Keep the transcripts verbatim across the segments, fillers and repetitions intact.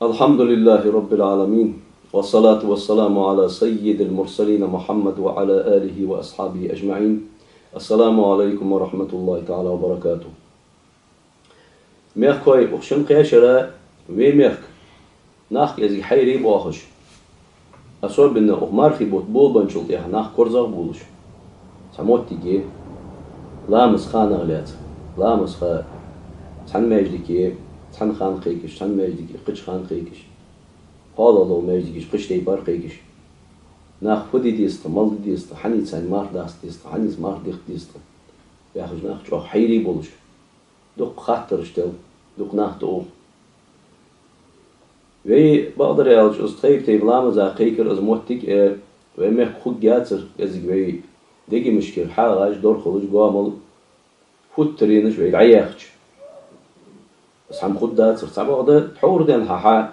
الحمد لله رب العالمين، والصلاة والسلام على سيد المرسلين محمد وعلى آله وأصحابه أجمعين. السلام عليكم ورحمة الله تعالى وبركاته. Мехкахой, укх шин-кхаь шера вай мехка нах кӀезига хьайрий боахаш, особенно укх мархий бутт болабенначул тӀехьа нах корзагӀбувлаш, цхьа моттиг я ламаза ханах лаьца. Ламаза ха цхьан маьждиге цхьан хана кхайкаш, цхьан маьждиге кхыча хана кхайкаш, кхоалагӀа дола маьждигаш кхыча тайпара кхайкаш. Нах фу де деза тха, мала де деза тха, хьаний царна марха даста деза тха, хьаний марха дехка деза тха яхаш, нах чӀоагӀа хьайрий болаш, дукха хаттараш тел, дукха нах тӀаухаш. Вай, бакъдар аьлча, из тайп-тайпара ламаза кхайкар, из моттиг, э, вай мехка хургьяцар, кӀезига вай дегашкара хьагӀаш, дорхалаш, гоамал, футтаренаш вай дӀаяьхача. Из хӀама хургдацар. Цхьабакъда тхьовра денз хьа, хьа,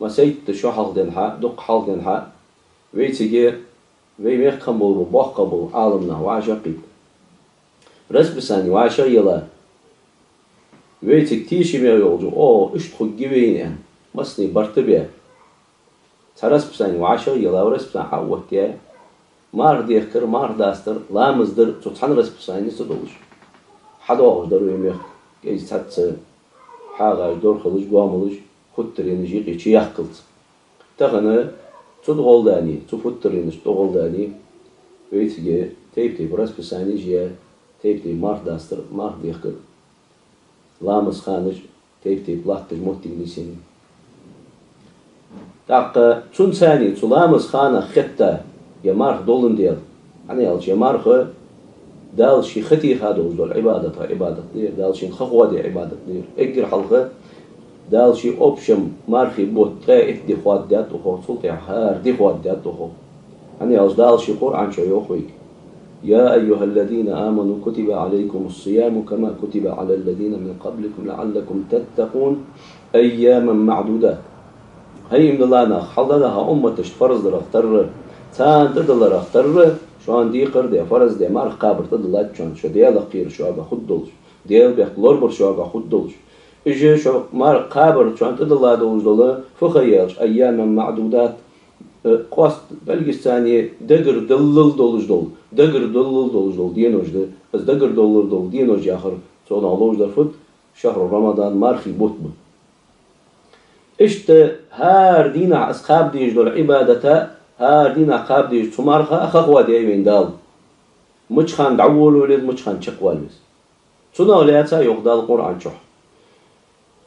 массайтта шо хьалха денз хьа, дукха хьалха денз хьа, вайцига вай мехка хинна бола, боккха бола Ӏаламнах вӀашагӀкхийтта, расписани вӀашагӀъелла, вайцига тешаме йолча, о, иштта хургья вайна аьнна, массане барт бе, цхьа расписани вӀашагӀъелла, расписани хьаоттаяь, марха дехкар, марха дастар, ламаз дар цу цхьан расписанеца долаш хьадоагӀаш дар вай мехка, кӀезига цхьацца хьагӀаш, дорхалаш, гоамалаш, футтаренаш юкъе чуяхкалца. Тахан цу тӀагӀолла дале, цу футтаренашта тӀагӀолла дале, вайцига тайп-тайпара расписанеш я, тайп-тайпара марха дастар, марха дехкар, ламаза ханаш тайп-тайпара латташ моттиг нийсъеннай. ТӀаккха цунца цхьана цу ламаза ханах хетта ер марха доландаь да. ХӀана аьлча ер марха Дала ший ха теха долаш дола Ӏибадатех Ӏибадат да ер, Дала шийна ха хоадаь Ӏибадат да ер. Эггара хьалха Дала ший общем мархий бутт ткъаь итт ди хоададаьд укхо, цул тӀехьа хӀара ди хоададаьд укхо. ХӀана аьлча Дала ший Къуръан чу йоах вайга: «يا أيها الذين آمنوا كتب عليكم الصيام كما كتب على الذين من قبلكم لعلكم تتقون أياما معدودات». ХӀай иман дилла нах, хьалха дӀадаьха умматашта фарз дарах тарра, царна тӀадилларах тарра, шоана декхар де, фарз де марха кхабар тӀадиллад шоана, шо Даьлах кхера шуга хургдолаш, Даьла бехк лорабар шуга хургдолаш. Уж шо марха кхабар шоана тӀадилла долаш дола фу ха я аьлча, «أياما معدودات», э, къоаста, пӀелгашца цхьана дагардаллал долаш дола, дагардаллал долаш дола денош да. Из дагардаллал дола денош яхар, цунах ловш дар фуд? Шахьру Рамадан, мархий бутт ба. Иштта хӀара дийнахьа из кхаба дезаш дола Ӏибадат, хӀара дийнахьа кхаба дезаш цу марха ха хоадаьд вайна Дала, мича хана дӀаволавала веза, мича хана чакхвала веза. Цунах лаьца йоах Дала Къуръан чу: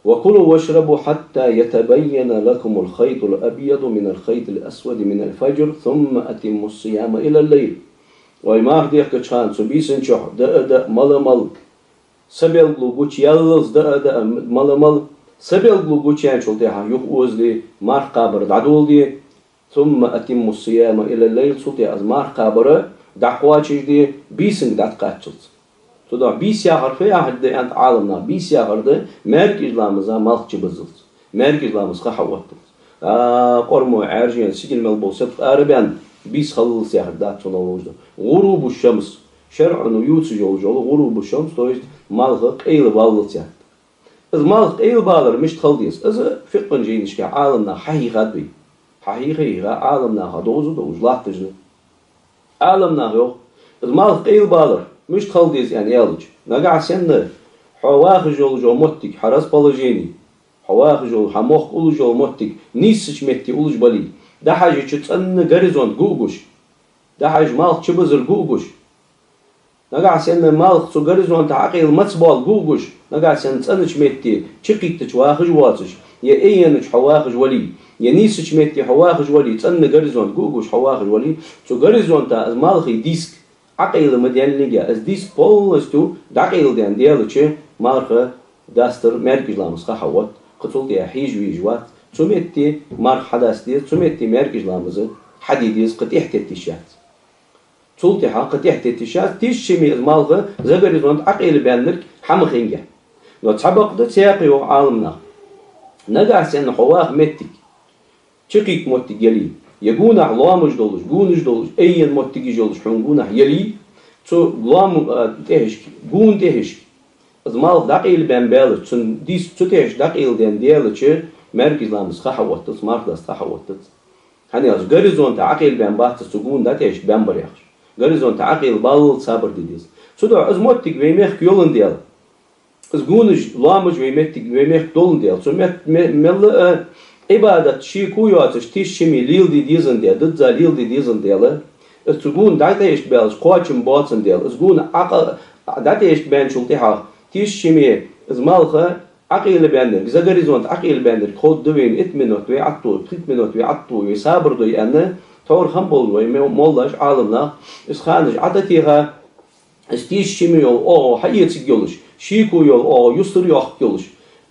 «وكلوا واشربوا حتى يتبين لكم الخيط الأبيض من الخيط الأسود من الفجر ثم أتموا الصيام إلى الليل». Вай марха дехкача хана цу бийсан чу даа а даа, мала а мала, са белгало гучаяьллалца даа а даа, мала а мала, са белгало гучаяьнначул тӀехьа юха озале, марха кхабар дӀадоладе, «ثم أتموا الصيام إلى الليل», цул тӀехьа из марха кхабар дӀакхоачашде, бийсанга дӀатӀакхаччалца. Цудухьа бийса яхар фу яхилга да аьннад Ӏаламнаха? Бийса яхар да маьркӀажа ламаза малх чубуззалца, маьркӀажа ламаза ха хьаотталца. А, кӀормой, Ӏаьржеи сигала мел бола сибат арабаьнна, бийса хиллалца яхар дац цунах ловш дар. «غروب الشمس», шарӀо ювцаш йолаш йола «غروب الشمس», то есть малх къайлабаллалца яхар да. Из малх къайлабалар мишта хила деза? Из фикъхӀа жайнашка Ӏаламнаха хьахьийхад вайна. Хьахьийха а хьийха, Ӏаламнаха довза а довзаш латташ да. Ӏаламнаха йоах, из малх къайлабалар мишта хила деза аьнна аьлча, нагахьа санна хьо вахаш йолаш йола моттиг, хьа расположени, хьо вахаш йола, хьа мохк уллаш йола моттиг нийсача метте уллаш бале, дӀахьежача цӀена горизонт гу а гуш, дӀахьежача малх чубузар гу а гуш, нагахьа санна малх цу горизонтах Ӏокъайла маца боал гу а гуш, нагахьа санна цӀенача метте чукхийттача вахаш воацаш, е айенача хьо вахаш вале, е нийсача метте хьо вахаш вале, цӀена горизонт гу а гуш хьо вахаш вале, цу горизонтах из малхий диск Ӏокъайла ма даьннилга, из диск полностью дӀакъайладаьнна даьлча, марха дастар, маьркӀажа ламаза ха хьаотт, кхы цул тӀехьа хьежа-вежа вац. Цу метте марха хьадаста деза, цу метте маьркӀажа ламаз хьаде деза, кхы тӀехьатетта йиш яц. Цул тӀехьа кхы тӀехьатетта йиш яц, тешаме из малх за горизонт Ӏокъайлабаьннилга хӀама хиннга. Но цхьабакъда цхьаькха йоах Ӏаламнаха. Нагахьа санна хьо ваха моттиг, чукхийтта моттиг яле, е гонахьа лоамаш долаш, гонаш долаш, айена моттигаш йолаш хьона гонахьа яле, цу лоам, а, тӀехьашка, гона тӀехьашка из малх дӀакъайлабаьнна баьлча, цун диск цу тӀехьашка дӀакъайладаьнна даьлча, маьркӀажа ламаза ха хьаоттац, марха даста ха хьаоттац. ХӀана аьлча горизонта Ӏокъайлабаьнна бац из, цу гона дӀатӀаэшабаьнна бар яхаш. Горизонта Ӏокъайлабаллал сабар де деза. Цудухьа из моттиг вай мехка йоландаь, из гонаш, лоамаш вай меттиг, вай мехка доландаь, цу мет-, ме-, мел а Ӏибадат шеко йоацаш, тиша шимий леладе дезандаь, дизза леладе дезандаь, из цу гона дӀатӀаэшабаьлча кхоачам боацандаь, из гона Ӏокъа-, дӀатӀаэшабаьнначул тӀехьагӀа тиша шимий из малх Ӏокъайлабаьннилга, за горизонт Ӏокъайлабаьннилга ховргда вайна итт минот вай Ӏотто, пхийтта минот вай Ӏотто, вай сабар дой аьнна, тхьовра хам болаш вай мо-, моллаш, Ӏаламнах, из ханаш Ӏотатеха, из тиша шимий йола оагӀув хьаэцаргйолаш, шеко йола оагӀув юстара йоаккхаргйолаш,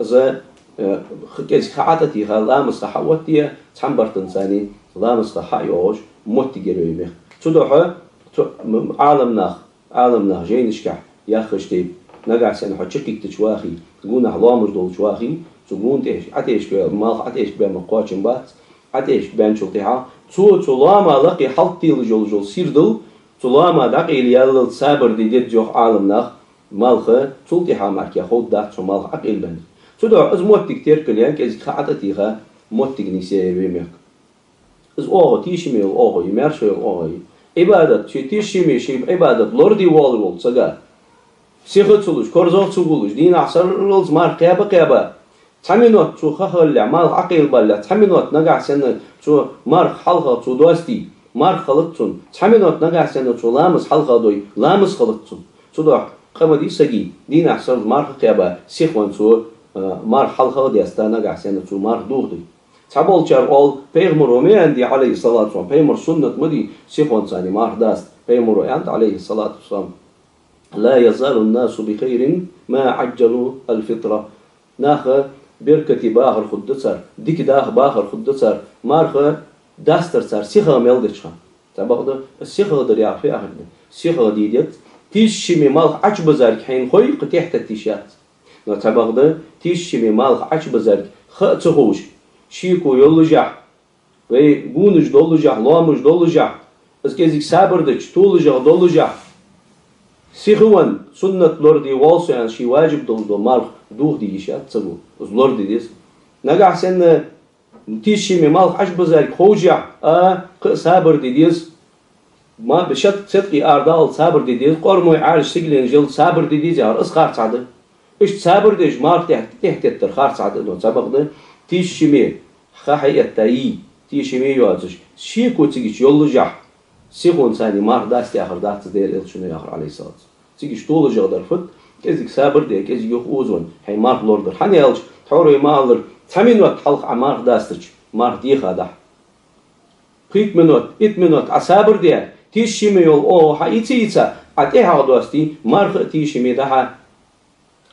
из, э, х-, кӀезига ха Ӏотатеха, ламаза ха хьаоттае, цхьан бартанца ламаза ха хьайоагӀаш моттиг яр вай мехка. Цудухьа цу м-, Ӏаламнах, Ӏаламнах жайнашка яхаш тайпа, нагахьа санна хьо чукхийттача вахе, гонахьа лоамаш долча вахе, цу гона тӀа ӀотӀаэшабаь, малх ӀотӀаэшабаьнна кхоачам бац, ӀотӀаэшабаьнначул тӀехьагӀа, цо цу лоама лакхе хьалтӀаделаш йолаш йола сийрдал, цу лоама дӀакъайла яллалца сабар де деза йоах Ӏаламнаха, малх, цул тӀехьагӀа мара кхы ховргдац цу малх Ӏокъайлабаьннилга. Цудухьа из моттиг теркалъяь, кӀезига ха Ӏотатеха, моттиг нийсъяь яр вай мехка. Из оагӀув, тиша шимий йола оагӀув, е маьрша йола оагӀув, е Ӏибадат, ший тиша шимий, ший Ӏибадат лораде воаллаш волча сага, сиха ца луш, корзагӀа ца гуллаш, дийнахьа сарралца марха кхаьба-кхаьба, цхьа минот цо ха хилалехь, малх Ӏокъайлабалалехь, цхьа минот нагахьа санна цо марха хьалха цо доастий, марха хилац цунна, цхьа минот нагахьа санна цо ламаз хьалха дой, ламаз хилац цунна. Цудухьа къа ма дий сага, дийнахьа сарралца марха кхаьба, сихвенна цо, а, марха хьалха а даьста, нагахьа санна цо марха дохадой. Цхьаболчар оал, пайхамаро ма аьннадий, Ӏалайхи ссалату вассалам, пайхамара суннат ма дий сихвенна марха даста. Пайхамаро аьннад, Ӏалайхи ссалату вассалам: «لا يزال الناس بخير ما عجلوا الفطر». Нах беркате бахар хургда цар, дика даха бахар хургда цар, марха дастар цар сихагӀа мел деча хана. ЦӀабакъда, сихагӀа дар яхар фу яхилга да? СихагӀа де деза. Тиша шимий малх Ӏочубизарга хьайна хой, кхы тӀехьатетта йиш яц. Но цӀабакъда, тиша шимий малх Ӏочубизарга ха а ца ховш, шеко йоллашехь, вай гонаш доллашехь, лоамаш доллашехь, из кӀезига сабар дича, толашагӀа доллашехь, сихвенна, суннат лораде воалл со аьнна, ший важиб долаш дола марха дохаде йиш яц саго. Из лораде деза. Нагахьа санна тиша шимий малх Ӏочубизарга ховшехь а, кхы а сабар де деза. Ма, бешат седкъий арадаллалца сабар де деза, кӀормой Ӏаьржа сигаленаш яллалца сабар де деза яхар, из харцахьа да. Иштта сабар деш марха тӀехьа-, тӀехьатеттар харцахьа да, но цӀабакъда, тиша шимий ха хьаэтта йий, тиша шимий йоацаш, шеко цига чу йоллашехь, сихонца марха даста яхар дац из Даьла Элчано яхар, Ӏалайхи ссалату вассалам. Цига чу толашагӀа дар фуд, кӀезига сабар де, кӀезига юха озавенна хьай марха лорадар. ХӀана аьлча, тхьовра вай ма аллара, цхьа минот хьалха Ӏа марха дастача, марха дехадахь. Пхийтта минот, итт минот Ӏа сабар де, тиша шимий йола оагӀув хьаийца-ийца, Ӏа тӀехьагӀа доастий, марха а тиша шимий дахьа,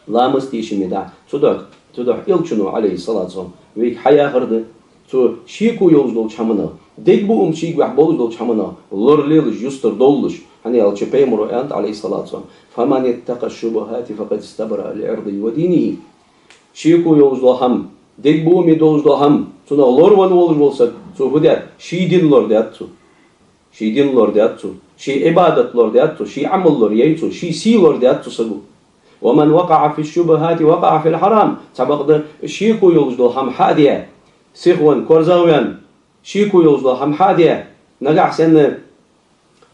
ламаз а тиша шимий дахьа. Цудухьа, цудухьа Элчано, Ӏалайхи ссалату вассалам, вайга хьаяхар да, цу шеко йолаш долча хӀаманах, дегабуам шийгахь болаш долча хӀаманах лоралелаш, юстара довлалаш. ХӀана аьлча пайхамаро аьннад, Ӏалайхи ссалату вассалам: «فمن اتقى الشبهات فقد استبرأ لعرضه ودينه». Шеко йолаш дола хӀама, дегабуаме долаш дола хӀама, цунах лоравенна волаш вола саг, цо фу даьд? Ший дин лорадаьд цо. Ший дин лорадаьд цо. Ший Ӏибадат лорадаьд цо. Ший Ӏамал лораяьй цо. Ший сий лорадаьд цо саго. «ومن وقع في الشبهات وقع في الحرام». ЦӀабакъда, шеко йолаш дола хӀама хьа а де, сихвенна, корзагӀвенна, шеко йолаш дола хӀама хьа а де, нагахьа санна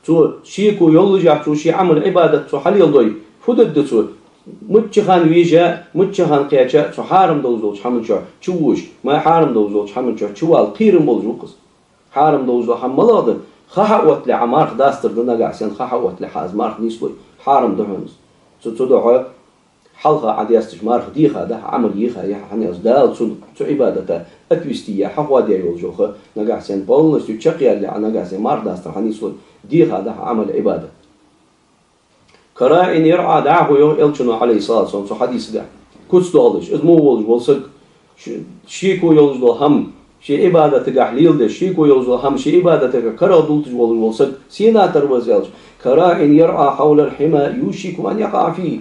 цо шеко йоллашехь, цо ший Ӏамал, Ӏибадат цо хьалеладой, фу дергда цо? Мичча хана вийжа, мичча хана кхаьча, цу хьарам долаш долча хӀаман чу чувоаш, ма хьарам долаш долча хӀаман чу чувала кхерам болаш ва-кх из. Хьарам долаш дола хӀама малагӀа да? Ха хьаотталехь Ӏа марха дастар да, нагахьа санна ха хьаотталехь Ӏа из марха нийслой, хьарам да хьона из. Цу, цудухьа хьалха Ӏа дастача марха дехадахь, Ӏамал ехаяхь, хӀана аьлча Дала цу, цу Ӏибадата отвести яь, хьахоадаь йолаш йола ха, нагахьа санна полностью чакхъяьллехь Ӏа, нагахьа санна марха дастар хьанийслой, дехадахь Ӏамал, Ӏибадат. «كراع يرعى», дӀахо йоах Элчано, Ӏалайхи ссалату вассалам, цу хьадиса тӀа. Куц доалаш, из мо волаш вола саг, ш-, шеко йолаш дола хӀама ший Ӏибадатагахь леладеш, шеко йолаш дола хӀама ший Ӏибадатагахь карагӀдолийташ волаш вола саг, сенах тара ва из аьлча: «كراع يرعى حول الحمى يوشك أن يقع فيه».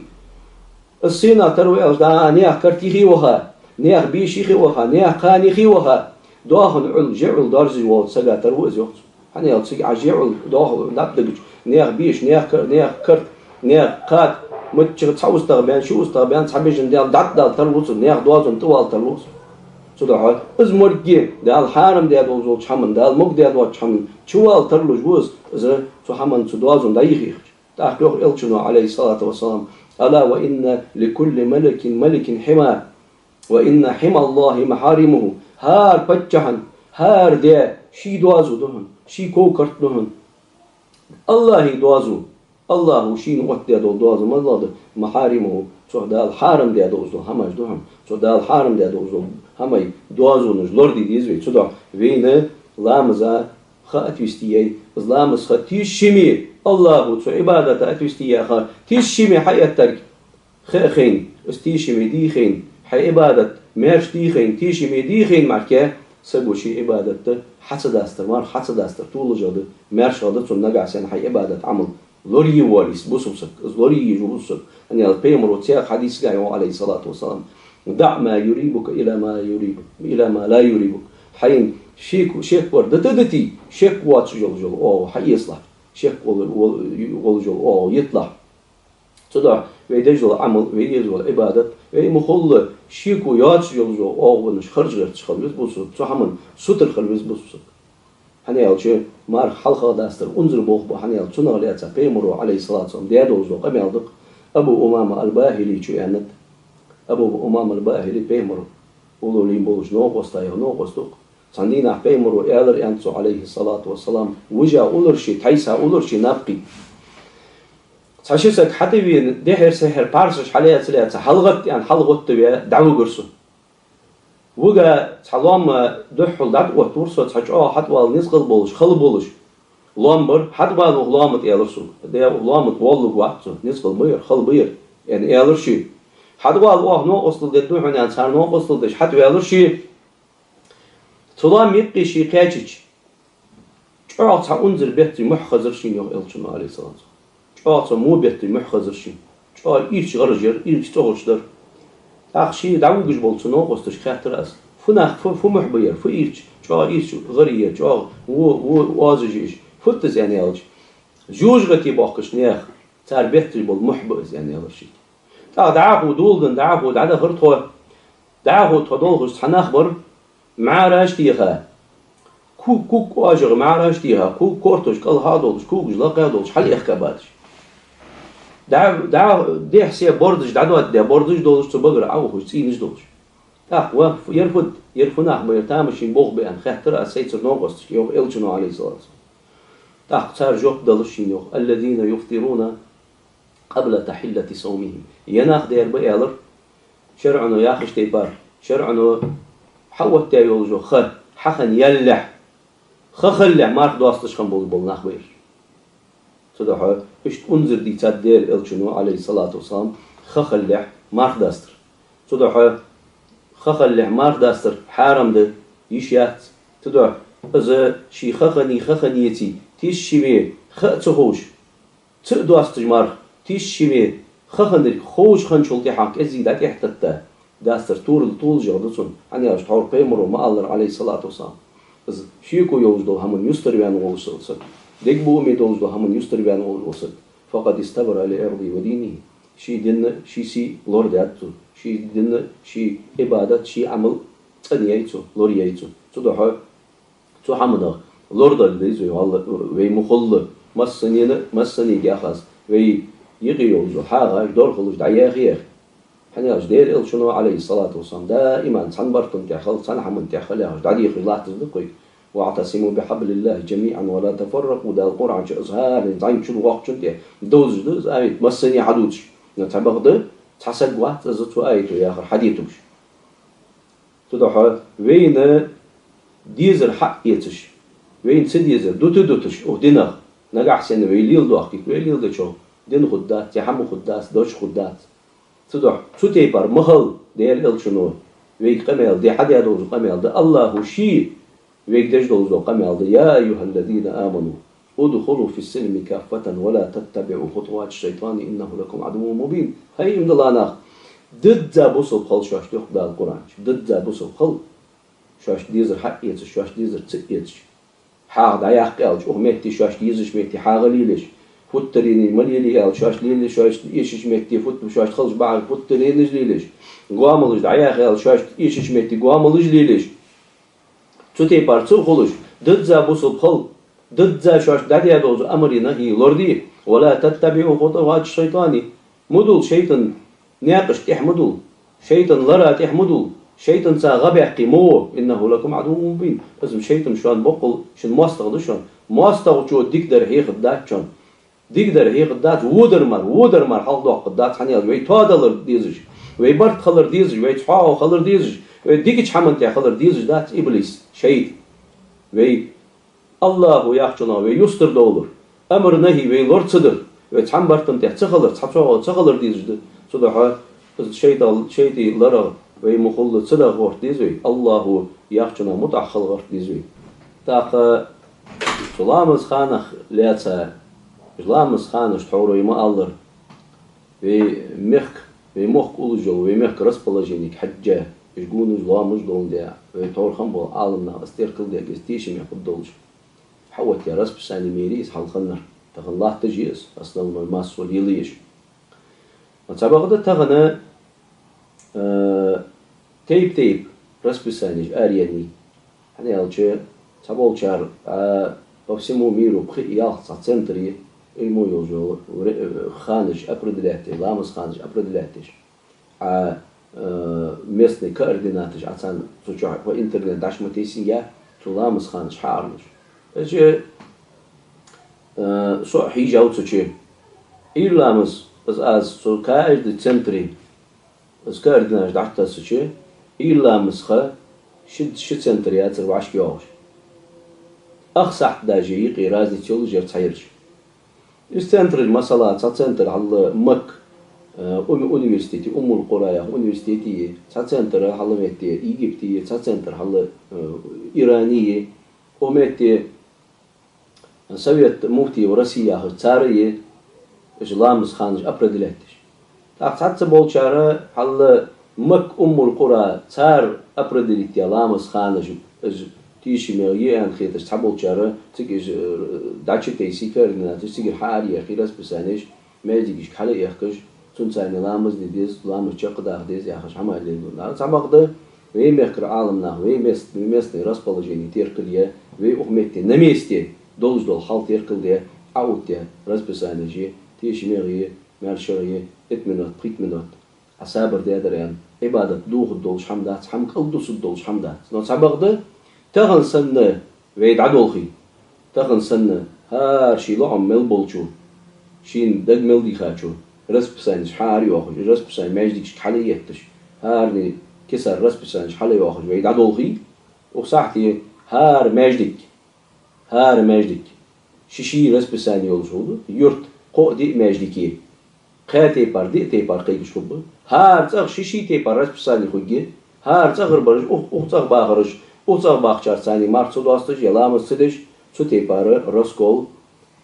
Из сенах тара ва аьлча, дӀа наьха карта юхе ваха, наьха беша юхе ваха, наьха кхана юхе ваха, доахан Ӏул, жа Ӏул доаржаш волча сагах тара ва из, йоах цо. ХӀана аьлча цига Ӏа жа Ӏул, доахан Ӏул дӀатӀадагача, наьха беша, наьха кар-, наьха карта, наьха кхата, мичча цхьа устагӀа баьнна, ши устагӀа баьнна, цхьа бежан даьлла дӀатӀадала тарлу цо, наьха доазон тӀавала тарлу цо. Цудухьа из моргге Дала хьарам даь долаш долча хӀаман, Дала могадаь доацача хӀаман чувала тарлуш ва из, из цу хӀаман, цу доазон дӀайихьа. ТӀаккха йоах Элчано, Ӏалайхи ссалату вассалам: «ألا وإن لكل ملك ملك حمى، وإن حمى الله محارمه». ХӀара паччахьан, хӀара даь ший доазув да хьона, ший ков-карт да хьона. АллахӀа доазув, АллахӀа шийна оттадаь дола доазув малагӀа да? «محارمه», цу Дала хьарам даь долаш дола хӀамаш да хьона, цу Дала хьарам даь долаш дола хӀамай доазонаш лораде деза вай. Цудухьа вайна ламаза ха отвести яьй, из ламаза ха тешаме, АллахӀа цу Ӏибадата отвести яь ха тешаме хьаэттарг ха а хайна, из тешаме дий хайна, хьай Ӏибадат маьрша дий хайна, тешаме дий хайна мара, саго ший Ӏибадат хьа ца дастар, марха хьа ца дастар толашагӀа да, маьршагӀа да цунна нагахьа санна хьай Ӏибадат, Ӏамал лорае воале из бусалба саг, из лорае езаш ва бусалба саг. ХӀана аьлча Пайхамара цхьан хьадисагахьа йоах, Ӏалайхи ссалату вассалам: «دع ما يريبك إلى ما يريبك، إلى ما لا يريبك». Хьайна шек, шек вар дита а дите, шек воацаш йола оагӀув хьаэцалахь, шек вола, вола, волаш йола оагӀув йиталахь. Цудухьа вай деш дола Ӏамал, вай еш дола Ӏибадат, вай ма хулла шеко йоацаш йола оагӀонаш харжа гӀерташ хила веза бусалба саг, цу хӀаман сутара хила веза бусалба саг. ХӀана аьлча марха хьалха дастар унзара болх ба, хӀана аьлча цунах лаьца Пайхамара, Ӏалайхи ссалату вассалам, даь долаш дола къамаьл да-кх. Абу Умама аль-БахӀилийс аьннад. Абу Умама аль-БахӀилий Пайхамар уллув лийнна болаш новкъост, йоах, новкъост ва-кх. Цхьан дийнахьа Пайхамара аьлар, аьннад цо, Ӏалайхи ссалату вассалам, вижа уллар ше, тхьайса уллар ше напкхий. Цхьа ши саг хьатӀавена, дехьара-сехьара пхьарсаш хьалаьца-лаьца, хьалгӀатта аьнна, хьалгӀоттаваь дӀавигар со. Вига цхьа лоам духхьал дӀатӀаоттавир со, цхьа чӀоагӀа хьатӀавала низ кхел болаш, хала болаш лоам бар. «ХьатӀавала укх лоама тӀа», — аьлар сога. «Де, укх лоама тӀа воалларгвац со, низ кхел ба ер, хала ба ер», — аьнна, аьлар ше. «ХьатӀавала, оаха новкъостал дергда хьона», — аьнна, цар новкъостал деш хьатӀаваьлар ше. Цу лоам юкъе ше кхаьчача, чӀоагӀа цхьа унзара бетта мухь хезар шийна, йоах Элчано, Ӏалайхи ссалату вассалам. ЧӀоагӀа цхьа во бетта мухь хезар шийна. ЧӀоагӀа ирча гӀараш яр, ирча цӀогӀараш дар. ТӀаккха ше дӀавугаш болча цу новкъосташка хаьттар аз: «Фу нах, фу, фу мухь ба ер, фу ирча, чӀоагӀа ирча гӀараш яр, чӀоагӀа во, во озаш я уж, фуд из?» — аьнна аьлча, «ЖожагӀате боахкача наьха, цар бетташ бола мухь ба из», — аьнна аьлар шийга. ТӀаккха дӀахо доладенна, дӀахо дӀадахар тхо. ДӀахо тхо долхаш цхьа нах бар, мӀараш теха, ку-, ког ожагӀа мӀараш теха, ког кортош кӀалха а долаш, когаш лакха а долаш, хьалъэхка бадаш. ДӀа, дӀа, дехьа-сехьа бордаш дӀадоададаь, бордаш долаш, цу багара Ӏоухаш, цӀийнаш долаш. ТӀаккха: «Ва, фу, ер фуд, ер фу нах ба, ер тамашийна болх ба?» — аьнна, хаьттар аз сайцара новкъосташка, йоах Элчано, Ӏалайхи ссалату вассалам. ТӀаккха цар жоп далар шийна, йоах: «الذين يفطرون قبل تحلة صومهم». Ер нах да ер ба, аьлар, шарӀо яхача тайпара, шарӀо хьаоттаяь йола ха хьахинна ялалехь, ха хилалехь марха доасташ хинна болаш бола нах ба ераш. Цудухьа иштта унзара дийцад Даьла Элчано, Ӏалайхи ссалату вассалам, ха хилалехь марха дастар. Цудухьа ха хилалехь марха дастар хьарам да, йиш яц. Цудухьа из ший ха хиннай, ха хинна яций, тешаме, ха а ца ховш, ца а доасташ марха, тешаме, ха хиннарг ховш хинначул тӀехьагӀа кӀезига дӀатӀехьататта дастар турал толашагӀа да цунна. ХӀана аьлча тхьовра Пайхамара ма аллара, Ӏалайхи ссалату вассалам: «Из шеко йолаш дола хӀаман юстара ваьнна вола саг, дегабуаме долаш дола хӀаман юстара ваьнна вола саг, فقد استبرأ لعرضه ودينه». Ший дин, ший сий лорадаьд цо, ший дин, ший Ӏибадат, ший Ӏамал цӀенъяьй цо, лораяьй цо. Цудухьа цу хӀаманах лорадала деза вай, валла, вай ма хулла, массанена, массанега яхаш, вай юкъе йолаш йола хьагӀаш, дорхалаш дӀаяхьа-яхьа. ХӀана аьлча Даьла Элчано, Ӏалайхи ссалату вассалам, даиман цхьан бартан тӀа хила, цхьан хӀаман тӀа хила яхаш, дӀадийхаш латташ да-кх вай: «واعتصموا بحبل الله جميعا ولا تفرقوا». Дала Къуръан чу из хӀаране зӀамига чугӀоаккхачун тӀа довзаш да из аят, массане хьадувцаш. Но цхьабакъда цхьа саг вац из цу аято яхар хьадетугаш. Цудухьа вайна дезар хьаэцаш, вайна ца дезар дута-дуташ укх динах, нагахьа санна вай леладоахкийта, вай леладечох дин хургдац, е хӀама хургдац, дош хургдац. Цудухьа цу тайпара ма хила, Даьла Элчано вайга къамаьл даь, хьадаь долаш дола къамаьл да, АллахӀа ше вайга деш долаш дола къамаьл да: «يا أيها الذين آمنوا ادخلوا في السلم كافة ولا تتبعوا خطوات الشيطان إنه لكم عدو مبين». ХӀай, иман дилла нах, дизза бусалба хила шоашта, йоах Дала Къуръан чу, дизза бусалба хила, шоашта дезар хьаэцаш, шоашта дезар ца эцаш. ХьагӀ дӀаяккха аьлча, укх метте шоашта езача метте хьагӀ лелаеш. путтаренаш ма лелае аьнна, шоашта лелае, шоашта эшача метте пут-, шоашта хилча бахьар путтаренаш лелаеш, гомалаш дӀаяха аьнна, шоашта эшача метте гомалаш лелаеш. Цу тайпара ца хулаш, дизза бусалба хила, дизза шоашта дӀадаь долча амарий, нахьий лораде. «ولا تتبعوا خطوات الشيطان». Ма дулла шайтӀан наькъашта тӀехьа ма дулла, шайтӀан лара тӀехьа ма дулла, шайтӀанца гӀа баьккхе ма во. «إنه لكم عدو مبين». Из шайтӀан шоана боккъал шун моастагӀа да шоана. МоастагӀчо дикадар хьехаргдац шоана. Дикадар хьехаргдац, водар мара, водар мара хьалхадоаккхаргдац, хӀана аьлча вай тоадалар дезаш, вай барт хилар дезаш, вай цхьоагӀо хилар дезаш, вай дикача хӀаман тӀа хилар дезаш дац иблис, шайтӀа. Вай АллахӀа яхачунах вай юстара довлар, амар-нахьи вай лора ца дар, вай цхьан барта тӀа ца хилар, цхьа цхьоагӀо ца хилар дезаш да. Цудухьа из шайтӀал-, шайтӀий ларах вай ма хулла ца даха гӀерта деза вай, АллахӀа яхачунах мутӀахьа хила гӀерта деза вай. ТӀаккха цу ламаза ханах лаьца, ламаза ханашта тхьовра вай ма аллара, вай мехка, вай мохк уллаш йола, вай мехка расположенега хьежжа, уж гонаш, лоамаш доландаь, вай тхьовра хинна бола Ӏаламнах из теркалдаьд, из тешаме хургдолаш хьаоттаяь расписани ма йий из хьалха хиннар. Тахан латташ я из, основной массо лелаеш. Цхьабакъда тахан, э, тайп-тайпара расписанеш араяьннай. ХӀана аьлча, цхьаболчар, а, по всему миру пхи-ялх цхьа центр я, ил мо йолча вре-, э, ханаш определять е, ламаза ханаш определять еш. А, э, местный координаташ, а царна цу чу по интернету дӀа ма тессинге, цу ламаза ханаш хьааралуш. Эча, э, со а хьежав цу чу. Ил ламаз, аз, аз цу каждый центре из координаташ дӀатессача, ил ламаза ха ши, ши центр яцар вӀашка йоагӀаш. Ах сахьат даже юкъе разница йолаш яр цхьаярча. Из центраш, масала, цхьа центр хьалла Макка, э, уни-, университете, Уммул-Къура яха университете я, цхьа центр хьалла метте Египте я, цхьа центр хьалла, э, Иране я, укх метте Совет муфтиев России яхаш цар я, уж ламаза ханаш определять деш. ТӀаккха цхьацца болчар хьалла Макка, Уммул-Къура, цар определить даь ламаза ханаш, уж тешаме я аьнна хеташ цхьаболчар, цига уж, э, дӀачутессе координаташ, цигара хьаараяьхе расписанеш, маьждигашка хьалъяхкаш, цунца цхьана ламаз де деза, ламаз чакхдаха деза яхаш хӀама лелабу. Цхьабакъда вай мехкара Ӏаламнах, вай мест-, вай местный расположени теркал е, вай укх метте на месте долаш дола хьал теркал де, Ӏооттаяь расписанеш я, тешаме я, маьрша я, итт минот, пхийтта минот Ӏа сабар даьдар аьнна, Ӏибадат дохаргдолаш хӀама дац, хӀама кӀалдусаргдолаш хӀама дац. Но цхьабакъда тахан санна вай дӀадолхе, тахан санна хӀара ший лоӀам мел болчо, шийна дага мел дийхачо расписанеш хьаарайоахаш, расписани маьждигашка хьалъетташ, хӀаране кисар расписанеш хьалъяйоахаш вай дӀадолхе, укх сахьте хӀара маьждиг, хӀара маьждиг ший-ший расписани йолаш хургда, юрта кхоъ-диъ маьждиг я. Кхаь тайпара, диъ тайпара кхайкаш хургба. ХӀара цӀагӀа ший-ший тайпара расписани хургья. ХӀара цӀагӀара бараш, укх, укх цӀагӀа бахараш, укх цӀагӀа бахачарца цхьана марха ца досташ, е ламаз ца деш, цу тайпара раскол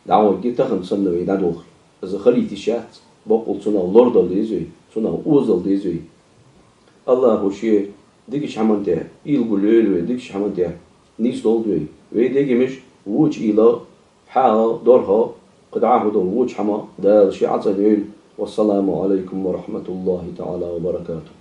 дӀагӀоргья, тахан санна вай дӀадолхе. Из хилийта йиш яц, боккъал цунах лорадала деза вай, цунах озадала деза вай. АллахӀа ший дикача хӀаман тӀа уйла гулъйойла вай, дикача хӀаман тӀа нийсдолда вай. Вай дегаш воча уйла хьагӀ, дорхӀ, кхы дӀахо дола воча хӀама Дала ше Ӏацкъайойла. والسلام عليكم ورحمة الله تعالى وبركاته.